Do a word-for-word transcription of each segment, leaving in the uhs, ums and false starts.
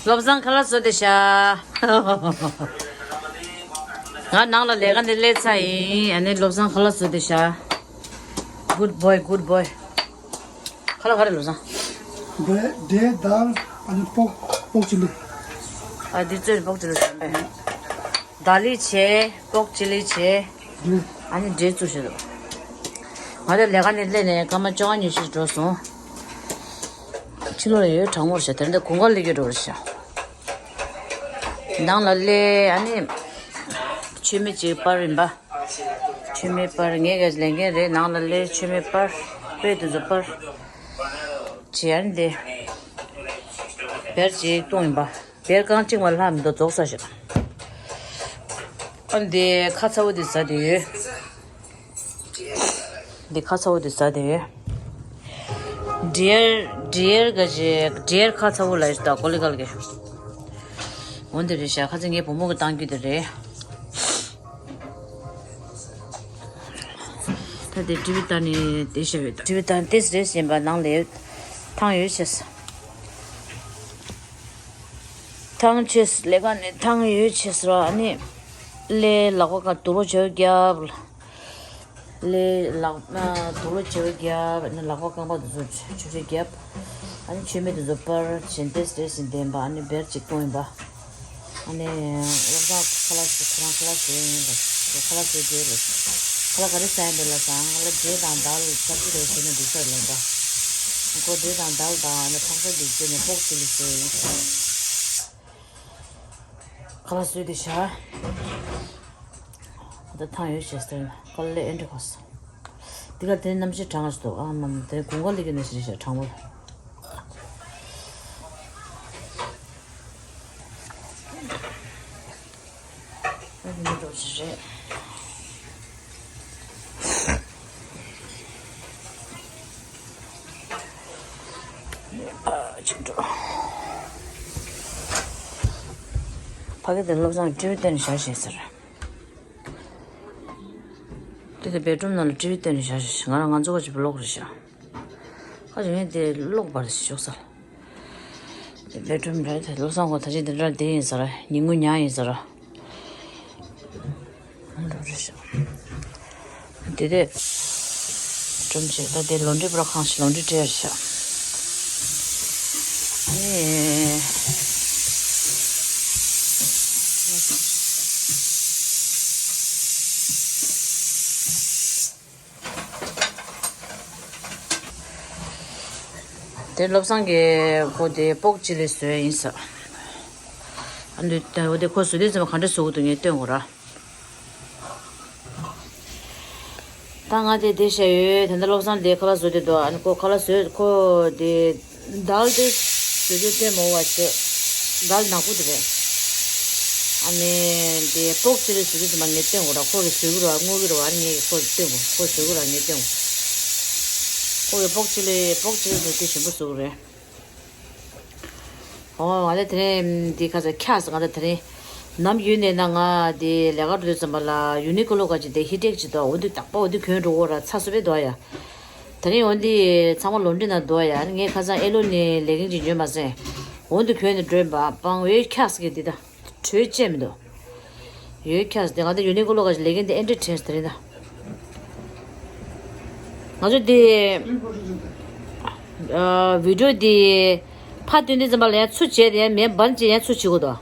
བློ་བཟང་ཁ་ལག་བཟོས་ཏེ་བཞག་ང་ནང་ལ་ལས་ཀ་འདི་སླེབས་ཚར་ཡིན། ཨ་ནི་བློ་བཟང་ཁ་ལག་བཟོས་ཏེ་བཞག Good boy, good boy. ཁ་ལག་ག་རེ་བློ་བཟང་། འབྲས་འབྲས་དང་ཨ་ནི་པོག་པོག་ཅི་ལི། ཨ་འདི་ཚོས་པོག་ཅི་ལི་བཟོས་པས། དག་ལི་བྱས། པོག་ཅི་ལི་བྱས། འབྲས། ཨ་ནི་འབྲས་བཙུགས་བཞག་འདུག་ང་ཚོ་ལས་ཀ་ནས་སླེབས་ནས་སྐར་མ་བཅོ་ལྔ་ཉི་ཤུ་འགྲོ་སོང་། ཕྱི་ལོགས་ལ་ཡོད་གྲང་མོར་བྱས། དེར་འདི་དགུན་ཁ་སླེབས་ཀྱི་འགྲོ་རེད་ཤག་ནང་ལ་སླེབས། ཨ་ནི་མཆོད་མེ་གཅིག་སྤར་ཡིན་པ། མཆོད་མེ་སྤར། ངས་ག་ལས་མཁན་རེད། ནང་ལ་སླེབས། མཆོད་མེ་སྤར། དཔེ་དེ་ཚོ་སྤར། བྱས། ཨ་ནི་དེ་བེར་གཅིག་བཏུང་ཡིན་པ། བེར་རྐང་གཅིག་མ་ལྷག་མི་འདུག་རྫོགས་ས་ཞིག་ཨ་ནི་དེ་ཁ་ཚ་བོ་དེ་ཟ་དེ་ཡོད། འདི་ཁ་ཚ་བོ་དེ་ཟ་དེ་ཡོད། འབྲས་འབྲས་ག་ཅེ་འབྲས་ཁ་ཚ་བོ་ལ་ཡོད་ད་ཀོ་ལི་ག་ལ་གེ་འོན་ཏེ་རེད་ཤག་ཁ་ཚ་ངའི་བུ་མོ་གི་བཏང་རྒྱུ་དེ་རེད། ད་དེ་ཊི་ཝི་ལྟ་ནས་དེ་བཤད་ཡོད། ཊི་ཝི་ལྟ་ནས་ཏེས་རེས་ཡིན་པ་ནང་ལ་ཐང་ཡོད་ཆེས། ཐང་ཆེས་ལས་ཀ་ནས་ཐང་ཡོད་ཆེས་ར་ནི། ལས་ལག་པ་ག་དུག་ལོག་བྱེད་རྒྱབ། ལས་ལག་དུག་ལོག་བྱེད་རྒྱབ་ནི་ལག་པ་རྐང་པ་དེ་ཚོ་ཆུ་ཆུ་རྒྱབ། ཨ་ནི་མཆོད་མེ་དེ་ཚོ་སྤར་བྱིན་ཏེ་སྤྲས་ཟིན་ལྡན་པ། ཨ་ནི་བེར་གཅིག་གཏོང་ཡིན་པ། ཨ་ནི་སློབ་གྲྭ་ཁ་ལག་ཟ། ཁོ་རང་ཁ་ལག་ཟ་ཡིན་པ། ཁ་ལག་ཟ་རྒྱུ་རེད། ཁ་ལག་ག་རེ་ཟ་ཡིན་པ་ལ་ཟ། ང་ལ་འབྲས་དང་དཱལ་སབ་ཇི་རེ་བྱས་ན་འགྲིག་ས་རེད་ལབ་པ། ཁོ་འབྲས་དང་དཱལ་དང་ཨ་ནི་ཕག་ཚ་འདི་བྱས་ནས་པོག་ཅི་ལི་ཟ་ཡིན། ཁ་ལག་ཟོས་ཏེ་བཞག་ད་ཐང་ཡོད་བྱས་ཟེར་ན་ཁ་ལག་ཨེ་འདྲ་གོ་ས། འདི་ག་དེ་གནམ་གཤིས་གྲང་ངར་འདུག་ཨ་མ་མ་དེ་དགུན་ཁ་སླེབས་ཀྱི་ནང་བཞིན་རེད་ཤག་གྲང་མོ། ཨ་ནི་འགྲོ་ཞིག་རེད། ཕ་གི་དེ་བློ་བཟང་ཊི་ཝི་སྟོན་བཞག་བྱས་ཟེར། དེ་དེ་བེད་རུམ་ནང་ལ་ཊི་ཝི་སྟོན་བཞག་བྱས། ང་རང་ང་ཚོ་ག་ཅིག་ལོག་རེད་ཤག་ཁ་ཅིག་ངས་དེ་ལོག་པར་ཤོག་ས། བེད་རུམ་རེད་དེ། བློ་བཟང་ཁོ་ད་ཅི་འདི་འདྲ་བསྡད་ཡིན་ཟེར། ཉིན་གུང་ཉལ་ཡིན་ཟེར། འགྲོ་རེད་ཤག་དེ་དེ་སྒྲུང་བྱེད་ད་དེ་ལོན་ཌི་པུ་ར་ཁང་ཞིག་ལོན་ཌི་སྤྲད་ཤག་ཨེ། དེ་བློ་བཟང་གིས་ཁོ་དེ་པོག་ཅི་ལི་བཟོས་ཡིན་ས། ཨ་འདི་དེ་ཁོ་བཟོས་དུས་ཙམ་པ་ག་འདྲ་བཟོ་གི་འདུག་ངས་སྟོན་དགོས་ར། ད་ང་དེ་དེ་བཤད་ཡོད། ད་ལྟ་བློ་བཟང་དེ་ཁ་ལག་བཟོ་དེ་འདུག་ཨ་ནི་ཁོ་ཁ་ལག་བཟོས། ཁོ་དེ་དཱལ་དེ་བཟོ་དུས་སྟོན་མོ་བ་ཞེས། དཱལ་ནག་པོ་དེ་རེད། ཨ་ནི་དེ་པོག་ཅི་ལི་བཟོ་དུས་ཙམ་པ་ངས་སྟོན་དགོས་ར། ཁོ་གིས་བཟོ་གི་ར་དངོས་གི་ར། ཨ་ནི་ངས་ཁོ་ལ་སྟོན་དགོས། ཁོ་བཟོ་གི་ར་ངས་སྟོན་དགོས། ཁོ་གིས་པོག་ཅི་ལི་པོག་ཅི་ལི་དེ་དེ་ཞིམ་པོ་བཟོ་གི་རེད། ཨོ་ང་ལ་དེ་རིང་འདི་ཁ་ཚ་ཁྱག་སོང་། ང་ལ་དེ་རིང་ནམ་ཡུལ་ནས་ན་ང་དེ་ལས་ཀ་འགྲོ་དུས་ཙམ་པ་ལ་ཡུ་ནི་ཀོ་ལོ་ག་ཅིག་དེ་ཧི་ཊེག་ཅིག་འདུག་འོ་འདི་དག་པ་འོ་འདི་གྱོན་འགྲོ་གོ་ར་ཚ་སུ་བས་འདུག་ཡ། དེ་རིང་འོ་འདི་ཚང་མ་ལོན་ཌི་ན་འདུག་ཡ། ངས་ཁ་ཚ་ཨེ་ལོ་ནས་ལས་འགན་ཅིག་ཉོས་མ་ཟད་འོ་འདི་གྱོན་ནས་འགྲོ་ཡིན་པ། པང་འོད་ཁྱག་སི་གི་འདི་ད། གྲོས་བཅད་མི་འདུག་ཡོད་ཁྱག་སི་དེ་ང་ད་ཡུ་ནི་ཀོ་ལོ་ག་ཅིག་ལས་འགན་དེ་ཨེ་འདྲ་དྲན་སོང་དེ་རིང་ད། ང་ཚོ་དེ་ཨ་བི་ཌིའོ་དེ་ཕར་སྟོན་དུས་ཙམ་པ་ལ་ཡང་ཚུར་བྱས་ཏེ་ཡང་མེད་བན་བྱས་ཡང་ཚུར་བྱེད་དགོས་དོ།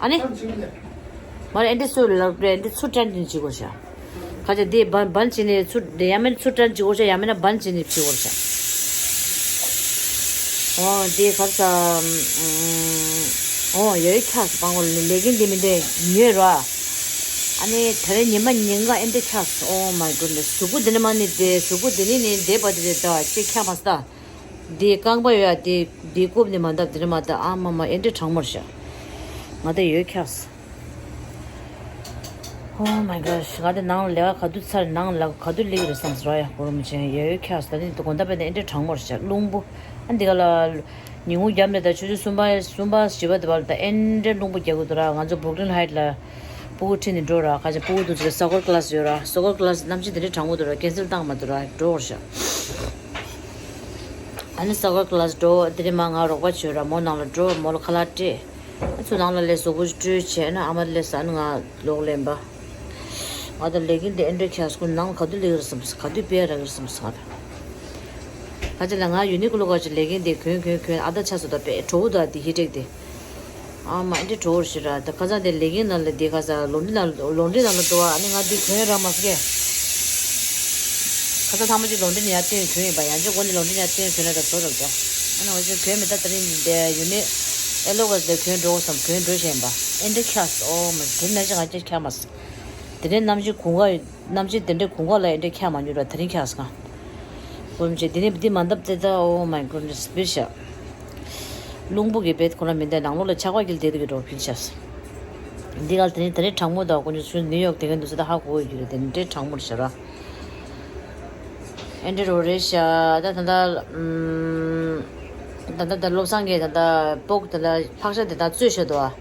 ཨ་ནི་མ་རེད། ཨེ་འདྲ་སུ་ལབ་རེད། ཨེ་འདྲ་ཚུར་ཊན་ཊན་བྱེད་དགོས་ཤག་ཁ་ཅིག་དེ་བན་བན་བྱས་ནས་ཚུར་དེ་ཡང་མིན་ཚུར་ཊན་བྱེད་དགོས་ཤག་ཡང་མིན་ན་བན་བྱས་ནས་བྱེད་དགོས་ཤག་ཨོ་དེ་ག་ས། ཨོ་ཡོད་ཁྱག་སི་པང་གོ་ལས་འགན་དེ་མི་འདོད་ཉོས་ར། ཨ་ནི་དེ་རིང་ཉི་མ་ཉིན་གང་ཨེ་འདྲ་ཁྱག་སི། Oh my goodness. གཟུགས་པོ་དེ་ནི་མ་ནི་དེ་གཟུགས་པོ་དེ་ནི་ནི་བསྡད་པ་དེ་རེད་ད། ཅེས་ཁྱག་མ་སི་ད། དེ་རྐང་པ་ཡོད་ཡ་དེ་དེ་རྐུབ་ནི་མ་འདབ་དེ་ནི་མ་ད། ཨ་མ་མ་ཨེ་འདྲ་གྲང་མོར་ཤག་ང་དེ་ཡོད་ཁྱག་སི། Oh my gosh. ང་དེ་ནང་ལས་ཀ་ག་དུས་ཚར། ནང་ལས་ཀ་ག་དུས་སླེབས་ཀྱི་རེད་བསམ་ཟེར་བ་ཡ། གོ་རུ་མི་ཆེན་ཡ་ཡོད་ཁྱག་སི། ད་དེ་དགོང་དག་བས་ན་ཨེ་འདྲ་གྲང་མོར་ཤག་རླུང་བུ་ཨ་འདི་ག་ལ། ཉིན་གུང་རྒྱབ་ནས་ད་ཆུ་ཚོད་གསུམ་པ་གསུམ་པ་བཞི་པ་དེ་བར་ལ་ད་ཨེ་འདྲའི་རླུང་བུ་རྒྱག་གི་འདུག་ར། ང་ཚོ་བུག་ལིན་ཧའེ་ཊི་ལ་སྤུ་གུ་ཁྲིད་ནས་འགྲོ་ར། ཁ་ཅིག་སྤུ་གུ་དུ་ཚོ་སོ་ཀར་ཀི་ལ་སི་ཡོད་ར། སོ་ཀར་ཀི་ལ་སི་གནམ་གཤིས་དེ་འདྲའི་གྲང་མོ་འདུག་ར། ཀེན་སེལ་བཏང་མ་འདུག་ར། འགྲོ་བར་ཤག་ཨ་ནི་ས་ག་ཀ་ལ་སི་འགྲོ། དེ་རིང་མ་ང་རོགས་པ་བྱོས་ར། མོ་ནང་ལ་འགྲོ། མོ་ལ་ཁ་ལག་སྤྲད། ཨ་ཚུར་ནང་ལ་སླེབས་གཟུགས་པོ་ཞིག་བཀྲུས་བྱས་ན་ཨ་མ་སླེབས་ས། ཨ་ནི་ང་ལོག་ལེན་པ། ང་ད་ལས་འགན་དེ་ཨེ་འདྲ་ཁྱགས་སྐུ་ནང་ལ་ག་དུས་སླེབས་ཀྱི་རེད་བསམ། ག་དུས་སྤེལ་རག་གི་རེད་བསམ་ང་ད། ཁ་ཅིག་ལ་ང་ཡུ་ནི་ཀོ་ལོ་ག་ཅིག་ལས་འགན་དེ་གོན་གོན་གོན། ཨ་ད་ཆ་སོ་ད་པས་གྲོ་བོ་ད་དེ་ཧི་ཊེག་དེ། ཨ་མ་ཨེ་འདྲ་གྲོ་བོར་ཞིག་ར། ད་ཁ་སང་དེ་ལས་འགན་ནང་ལ་དེ་ཁ་སང་ལོ་འདི་ནང་ལོ་འདི་ནང་ལ་འགྲོ་བ། ཨ་ནི་ང་དེ་གོན་རག་མ་སོང་ཀྱེ། ཁ་སང་ཐ་མ་ཅིག་ལོ་འདི་ནས་ཡར་བཏོན་གོན་ཡིན་པ། ཡང་ཅིག་འགོ་ནས་ལོ་འདི་ནས་ཡར་བཏོན་གོན་ན་ད་བཟོ་རག་ད། ཨ་ནི་འོ་ཅིག་གོན་མེད། ད་དེ་རིང་འདི་ཡུ་ནི་ཨེ་ལོ་ག་ཟེར་གོན་འགྲོ་བསམ། གོན་འགྲོ་བཞིན་པ། ཨེ་འདྲ་ཁྱགས་སོ། ཨོ་མ་དེ་ནས་ཅིག་ང་ཅིག་ཁྱགས་མ་སོང་། དེ་ནས་གནམ་གཤིས་གུང་ག་གནམ་གཤིས་དེ་འདྲའི་གུང་ག་ལ་ཨེ་འདྲ་ཁྱགས་མ་མྱོང་ར། དེ་རིང་ཁྱགས་སོང་། སྒོམ་བྱས་དེ་ནས་འདི་མ་འདབ་དེ་ད། ཨོ་མའི་གོ་ཌ་ནེས་སྤིར་ཤ། རླུང་བུ་གི་བེད་ཁོ་ན་མི་འདའ། ནང་ལོགས་ལ་ཆགས་པ་གིལ་དེ་དུ་གི་འགྲོ་ཕིལ་ཤ། འདི་གལ་དེ་ནས་དེ་རིང་གྲང་མོ་ད། དཀོན་མཆོག་ཚུན་ནིའུ་ཡོག་དེ་ག་འདུག་ས། ད་ཧ་གོ་གི་རེད། དེ་འདྲའི་གྲང་མོ་རེད་ཤ་ར། ཨེ་འདྲ་རོ་རེད་ཤ། ད་ད་ད་ཨམ། ད་ད་ད་བློ་བཟང་གིས་ད་ད་སྤོག་ད་ད་ཕག་ཤ་དེ་ད་བཙོས་བཞག་འདུག་ཨ།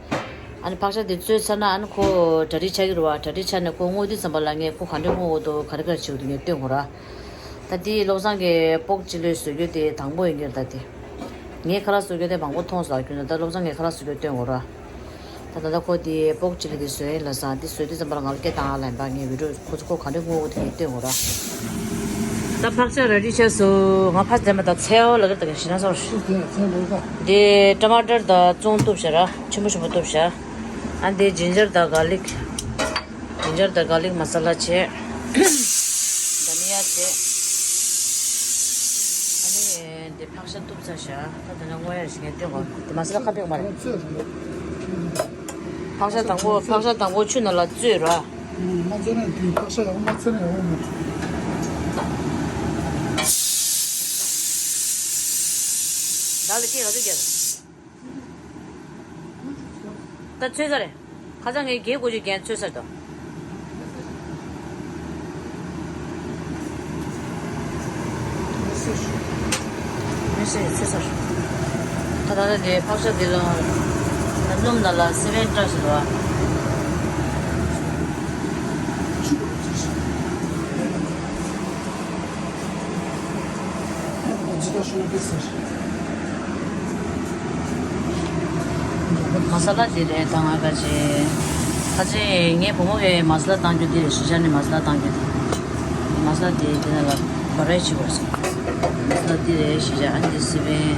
ཨ་ནི་ཕག་ཤ་དེ་བཙོས་ཚར་ན་ཨ་ནི་ཁོ་གྲ་སྒྲིག་ཆགས་ཀྱི་རེད་བ། གྲ་སྒྲིག་ཆགས་ནས་ཁོ་སྔོ་དུས་ཙམ་པ་ལ་ངས་ཁོ་ག་འདྲ་སྔོ་འོ་དོ་ག་རེ་ག་རེ་བྱེད་དགོས་འདུག་ངས་སྟོན་དགོས་ར། ད་དེ་བློ་བཟང་གིས་སྤོག་གཅིག་ལོས་བཟོ་རྒྱུ་དེ་དང་པོ་ཡིན་གྱི་རེད། ད་དེ་ངས་ཁ་ལག་བཟོ་རྒྱུ་དེ་མང་པོ་མཐོང་སོང་། ཁྱོད་ད་བློ་བཟང་གིས་ཁ་ལག་བཟོ་རྒྱུ་སྟོན་དགོས་ར། ད་ད་ལྟ་ཁོ་དེ་སྤོག་གཅིག་ལ་དེ་བཟོས་ཡིན་ལབ་སོང་། དེ་བཟོས་དུས་ཙམ་པ་ལ་ང་ལ་སྐད་བཏང་ཨ་ལབ་པ། ངས་བི་ཌིའོ་ཁོ་ཚོ་ཁོ་ག་འདྲ་སྔོ་འོ་དེ་ངས་སྟོན་དགོས་ར། ད་ཕག་ཤ་རེ་ཌི་ཆགས་སོང་། ང་ཕ་ཟེར་མ་ད་ཚལ་ལ་གི་ད་གི་ཤི་ན་སོར། དེ་ཊ་མ་ཊར་ད་བཙོང་བཏུབ་ཤ་ར། ཆེན་པོ་ཆེན་པོ་བཏུབ་ཤ། ཨ་འདི་ཇིན་ཇར་ད་གར་ལིག་ཇིན་ཇར་དང་གར་ལིག་མ་ས་ལ་བྱས། དྷ་ནི་ཡ་བྱས། ཨ་ནི་འདི་ཕག་ཤ་གཏུབ་ཚར་བཞག་ད་དེ་ན་སྔོ་ཡ་ཞིག་ངས་སྟོན་གོ། དེ་མ་ས་ལ་ཁ་ཕེག་མ་རེད། ཕག་ཤ་དང་པོ་ཕག་ཤ་དང་པོ་ཆུ་ནང་ལ་བཙོས་ར། མ་བཙོས་ན་དེ་ཕག་ཤ་ཡག་པོ་མ་ཚོས་ན་ཡག་པོ་མ་རེད། བདག་ལ་སྐད་ག་ཚོད་རྒྱབ། ད་ཚོད་ཚར་རེད། ཁ་སང་ངས་རྒྱལ་སྒོ་ཅིག་རྒྱན་ཚོད་ཚར་དང་། མི་སེར་ཚོད་ཚར། ད་ད་ལྟ་དེ་ཕག་ཤ་དེ་ལ་ད་སྣུམ་ནང་ལ་སེ་བན་བཀྲ་ཞིག་འདུག་ཨ། མ་ས་ལ་འདི་རེད། ད་ང་ག་ཅེ་ཁ་ཅེ་ངའི་བུ་མོ་གའི་མ་ས་ལ་བཏང་རྒྱུ་འདི་རེད། གཞིས་ཆགས་ནས་མ་ས་ལ་བཏང་རྒྱུ་འདི། མ་ས་ལ་འདི་འདི་ན་ལ་བ་རའི་ཆི་བར་སོང་། མ་ས་ལ་འདི་རེད། གཞིས་ཆགས། ཨ་ནི་འདི་སི་པན།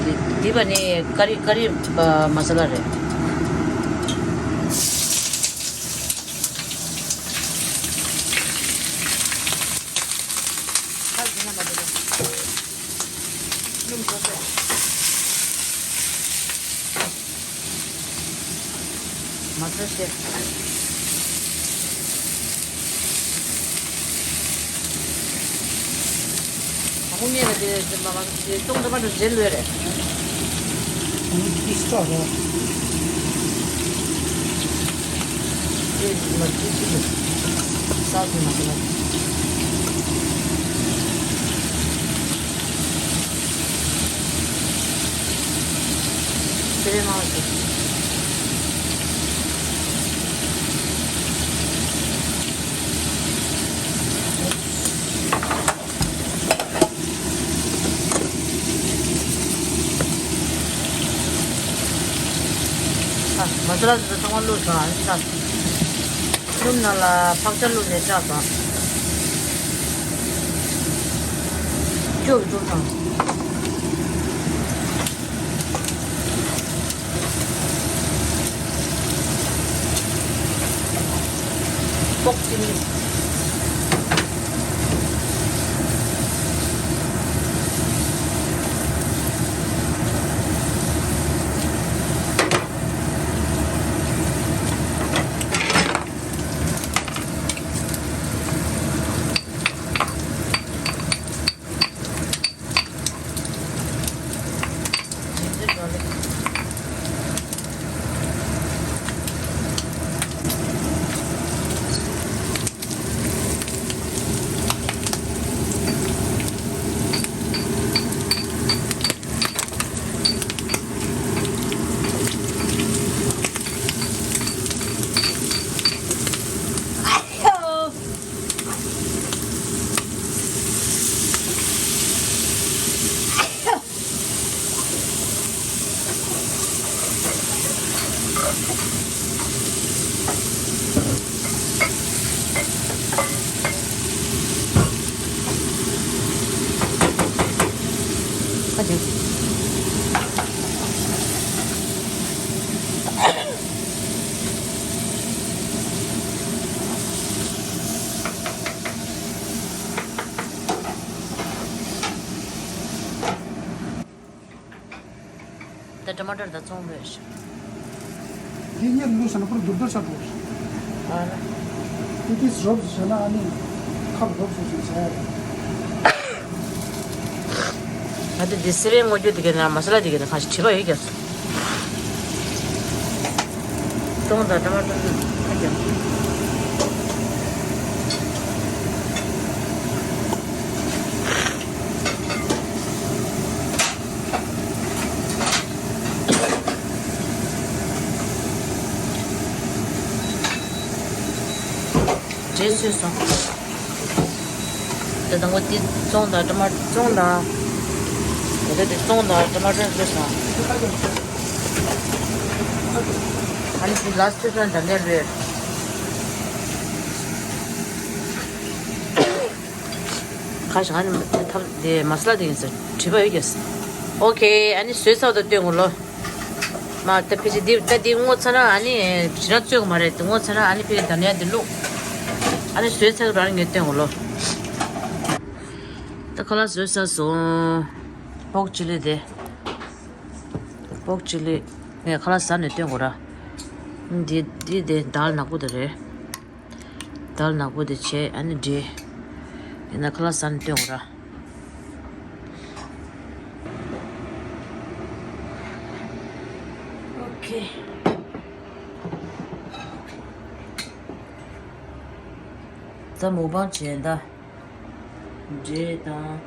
འདི་འདི་བ་ནི་ཀ་རི་ཀ་རི་མ་ས་ལ་རེད། མ་ཚོད་ཤེས། དང་པོ་ངས་ལ་དེ་དེ་མ་མ་དེ་ཅོང་དེ་མ་འགྲོ་རྗེས་ལོས་རེད། ཨ་ནི་ཏིས་ཏྲ་རོ། དེ་མ་དེ་ཅི་རེད། ས་དེ་མ་དེ་མ། དེ་རེད་མ་བ་ཞིག་ཨ། མ་ས་ལ་དེ་ཚོ་ཚང་མ་བླུགས་སོང་། ཨ་ནི་ཆགས་སོང་། སྣུམ་ནང་ལ་ཕག་ཤ་བླུགས་ནས་ཆགས་སོང་། སྐྱུར་བྱུག་དང་། སྤོག་ཅིང་། ཁ་ཅིག་ད་ཊ་མ་ཊར་ད་བཙོང་བས། འདི་གཉེར་ལུས་ཟེར་ན་པུར་རྡུབ་རྡུབ་ཆགས་འགྲོ། ཨ་ལ། དེ་དུས་རོབ་ཟེར་ན་ཨ་ནི་ཁབ་རོབ་སོ་སོ་ཟེར། ང་ཚོ་འདི་སི་པན་དངོས་རྒྱུ་དེ་ག་ན་མ་ས་ལ་དེ་ག་ན་ཁ་ཞིག་བྲིས་པ་ཡོད་ཀྱང་། ཙོང་དང་ཊ་མ་ཊར་ཁ་ཀྱང་། འབྲས་བཟོས་སོང་། དེ་དང་པོ་དེ་ཙོང་དང་ཊ་མ་ཊར་ཙོང་དང་། དེ་དེ་ཙོང་དང་ཊ་མ་ཊར་བཟོས་སོང་། ཨ་ནི་དེ་ལ་སི་ཊི་ཙོང་དང་ལེར་བས། ཁ་ཞིག་ཨ་ནི་ཐབ་དེ་མ་ས་ལ་དེ་ཡིན་ཟེར་བྲིས་པ་ཡོད་ཀྱང་། ཨོ་ཁེ། ཨ་ནི་བཟོས་ཚར་དུ་སྟོན་དགོས་ལོ། མ་ད་ཕལ་ཆེར་འདི་ད་འདི་སྔོ་ཚར་ན་ཨ་ནི་ཞེ་དྲག་བཙོས་དགོས་མ་རེད། འདི་སྔོ་ཚར་ན་ཨ་ནི་ཕལ་ཆེར་ད་ནས་འདི་བླུགས། ཨ་ནི་བཟོས་ཚར་རང་ངས་སྟོན་དགོས་ལོ། ད་ཁ་ལག་བཟོས་ཚར་སོང་། པོག་ཅི་ལི་དེ། པོག་ཅི་ལི། ངས་ཁ་ལག་ཟ་ནས་སྟོན་དགོས་ར། འདི་འདི་དེ་དལ་ནག་པོ་དེ་རེད། དལ་ནག་པོ་དེ་བྱས་ཨ་ནི་འབྲས། ཡིན་ན་ཁ་ལག་ཟ་ནས་སྟོན་དགོས་ར། ཨོ་ཁེ། ད་མུག་པང་བྱས་ད། འབྲས་དང་།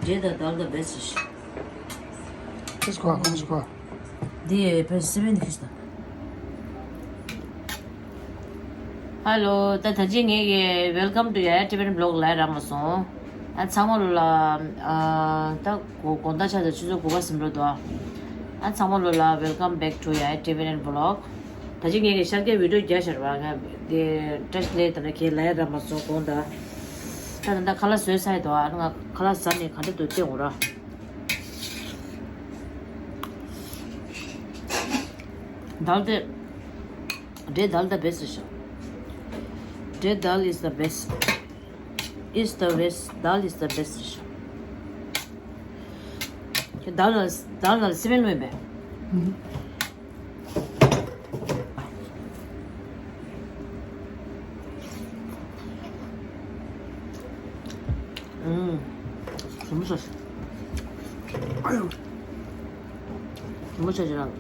འབྲས་དང་དལ་དང་བེ་སི་ཤི། ཁིས་ཁོ་ཁོ་ཁིས་ཁོ། འདི་ཕེ་སི་བེན་ཁིས་དང་། ཧ་ལོ། ད་ད་ཅི་ངས་ཀྱི་Welcome to Yaya Tibetan Vlog ལབ་རག་མ་སོང་། ཨ་ཚང་མ་ལོ་ལ་ཨ་ད་གོ་དགོང་དག་ཆ་ཚ་ཆུ་ཚོད་དགུ་པ་ཟིན་འགྲོ་འདུག་ཨ་ཚང་མ་ལོ་ལ་Welcome back to Yaya Tibetan Vlog། ད་ཅི་ངས་ཀྱི་ཤར་སྐྱ་བི་ཌིའོ་རྒྱག་ཤར་བ་ང་དེ་བཀྲ་ཤིས་ལེགས་དང་ཁྱེད་ལབ་རག་མ་སོང་དགོང་དག་ད་ད་ད་ཁ་ལག་བཟོས་ཚར་འདུག་ཨ་ང་ཁ་ལག་ཟ་ནས་ག་འདྲ་འདུག་སྟོན་དགོས་ར། དལ་དེ། འབྲས་དལ་the best ཤོ། འབྲས་དལ་is the best། is the best། དལ་is the best ཤོ། དལ་ལ་དལ་ལ་སི་པན་ལོས་པས། ཨུམ། ཞིམ་པོ་ཤོ། ཨ་ཡོ། མོ་ཆ་ཆ་རང་།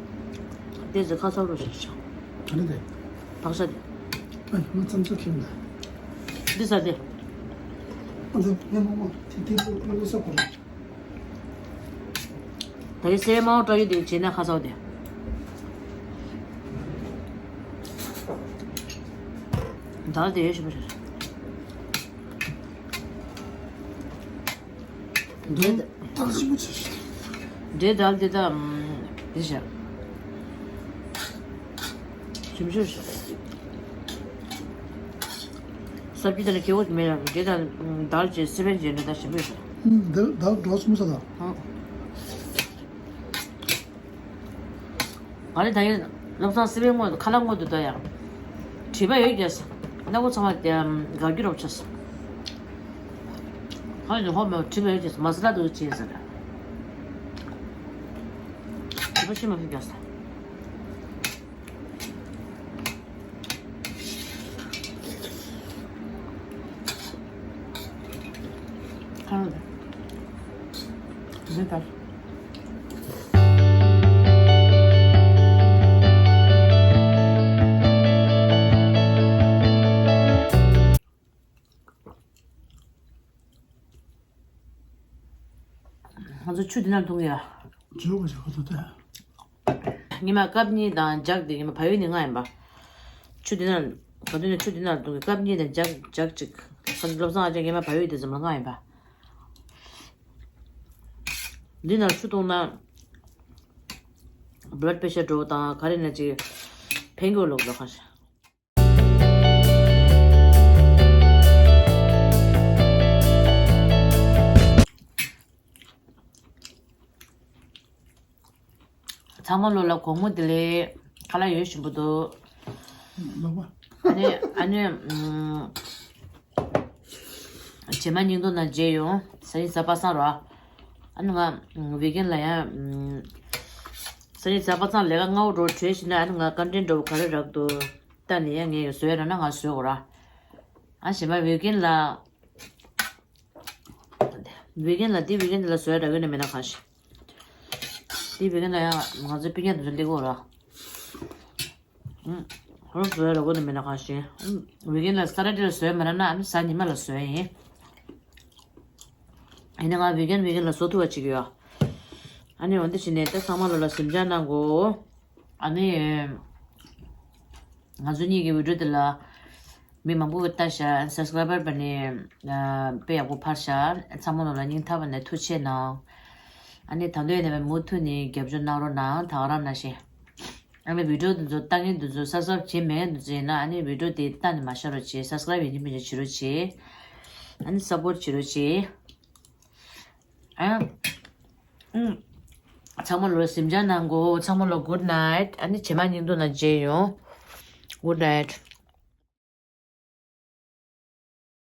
ཏེ་ཟེ་ཁ་སོ་རུ་ཞིག་ཆ། ཨ་ནི་དེ། བག་ཤ་དེ། ཨ་ནི་མ་ཙམ་ཙམ་ཁྱིམ་ལ། འདི་ཟ་དེ། ཨ་ཙམ་ནས་མོག་མོག་དེ་དེ་དེ་དེ་ས་གོ། ད་རེས་སེ་མའོ་ཏྲ་ཡུ་དེ་བྱས་ན་ཁ་སོ་དེ། ད་དེ་ཡོད་ཞིག་མ་ཆ། འདུག་ཐག་ཆེན་པོ་ཆེ། འབྲས་དལ་དེ་དག་འདི་བཞག་ཞིམ་ཤོས་ཤོས། ས་བཅུད་དེ་ལ་སྐྱེ་བོ་མེད་ལ་འབྲས་དང་དལ་བཅས་སི་པན་བྱས་ནས་ད་ཞིམ་པོ་ཡོད་ཤོས། ཨུམ། དལ་དལ་འགྲོ་ཆུང་ས་དང་། ཨང་། ང་ནི་ད་ཡིན་བློ་བཟང་སེ་བའི་ངོས་ཁ་ལག་ངོས་དུ་ལྟ་ཡང་། བྲིས་པ་ཡོད་ཀྱང་། སྣ་ཁུག་ཚང་མ་དེ་དགའ་རྒྱུ་རོབ་ཆགས། ཁ་ལག་ཧོ་མ་བྲིས་པ་ཡོད་ཀྱང་མ་ས་ལ་དུ་བྱས་ཟེར། བྲིས་པ་ཤི་མ་ཤི་ཀྱང་ཟེར། ཁ་ལག་དེ་ད། ང་ཚོ་ཆུ་འདི་ནང་འཐུང་ཡ། ཇོ་བ་ཇོ་བ་དུ་ད། ཉི་མ་སྐབས་གཉིས་དང་ལྗགས་དེ་ཉི་མ་བལ་ཡུལ་ནས་མངགས་ཡིན་པ། ཆུ་འདི་ནང་། ག་དུས་ནས་ཆུ་འདི་ནང་འཐུང་གི་སྐབས་གཉིས་དང་ལྗགས་ལྗགས་གཅིག་ཁ་ཚོ་བློ་བཟང་ཨ་ཅག་ཉི་མ་བལ་ཡུལ་དེ་ཙམ་ལ་མངགས་ཡིན་པ། འདི་ནང་ཆུ་འཐུང་ན། blood pressure འགྲོ་དང་ག་རེ་ན་ཅིག་ཕན་གྱི་ལོག་ལོག་ཁ་ཤ། ཚང་མ་ལོ་ལ་དགོང་མོ་བདེ་ལེགས། ཁ་ལག་ཡོད་བཞིན་པོ་འདུག་ལོ་མ། ཨ་ནི་ཨ་ནི་ཨུམ། རྗེས་མ་སྙིང་སྟོབས་ནང་མཇལ་ཡོང་། སང་ཉིན་གཟའ་པ་སངས་ར། ཨ་ནི་ང་ཝི་ཀེན་ལ་ཡང་ཨུམ། སང་ཉིན་གཟའ་པ་སངས་ལས་ཀ་སྔ་བོ་འགྲོ་གྲོལ་ཞིག་ན། ཨ་ནི་ང་ཀོན་ཊེན་འདྲ་བོ་ག་རེ་རག་འདུག་ལྟ་ནས་ཡང་ངས་བཟོས་ར་ན་ང་བཟོས་གོ་ར། ཨ་རྗེས་མ་ཝི་ཀེན་ལ། ཝི་ཀེན་ལ་འདི་ཝི་ཀེན་ལ་བཟོས་ར་གི་ནས་མེད་ན་གང་ཞིག་འདི་བི་ག་ན་ཡང་ང་ཚོ་སྤུན་ཀྱག་དེ་ཚོ་སླེབས་ཀྱི་ཡོད་ར། ཨུམ། ཁོ་རང་བཟོས་ར་གོ་ནི་མེད་ན་གང་ཞིག་ཨུམ། བི་ག་ན་ལ་ས་ཊར་ཌེ་ལ་བཟོས་མ་ར་ན་ཨ་ནི་གཟའ་ཉི་མ་ལ་བཟོས་ཡིན། ཨ་ནི་ང་བི་ག་ན་བི་ག་ན་ལ་བཟོ་ཐུབ་པ་བྱེད་ཀྱི་ཡོད། ཨ་ནི་འོན་ཏེ་བྱས་ནས་ད་ཚང་མ་ལོ་ལ་གཟིམ་འཇག་གནང་གོ་ཨ་ནི། ང་ཚོ་གཉིས་ཀྱི་བི་ཌིའོ་དེ་ལ་མི་མང་པོ་གིས་ལྟ་ཤག་སབ་སི་ཀ་རའི་བར་བ་ནི་དཔེ་ཡག་པོ་འཕར་ཤག་ཚང་མ་ལོ་ལ་སྙིང་ཐག་པ་ནས་ཐུགས་རྗེ་ཆེ་གནང་། ཨ་ནི་ད་དུང་ཡང་ནས་མུ་མཐུད་ནས་རྒྱབ་སྐྱོར་གནང་རོགས་གནང་། ད་ག་རང་གནང་ཤིག་ཨ་ནི་བི་ཌིའོ་དེ་ཚོ་ལྟ་མཁན་དེ་ཚོ་སབ་སི་ཀ་རའི་བར་བྱས་མེད་མཁན་དེ་ཚོ་ཡིན་ན་ཨ་ནི་བི་ཌིའོ་དེ་ལྟ་ནས་མ་བཞག་རོགས་བྱེད། སབ་སི་ཀ་རའི་བར་ཡིན་གཅིག་མིན་གཅིག་བྱེད་རོགས་བྱེད། ཨ་ནི་སབ་པོར་བྱེད་རོགས་བྱེད། ཨ། ཨུམ། ཚང་མ་ལོ་གཟིམ་འཇག་གནང་གོ་ཚང་མ་ལོ་གུཌ་ནའིཊ། ཨ་ནི་རྗེས་མ་སྙིང་སྟོབས་ནང་མཇལ་ཡོང་། གུཌ་ནའིཊ།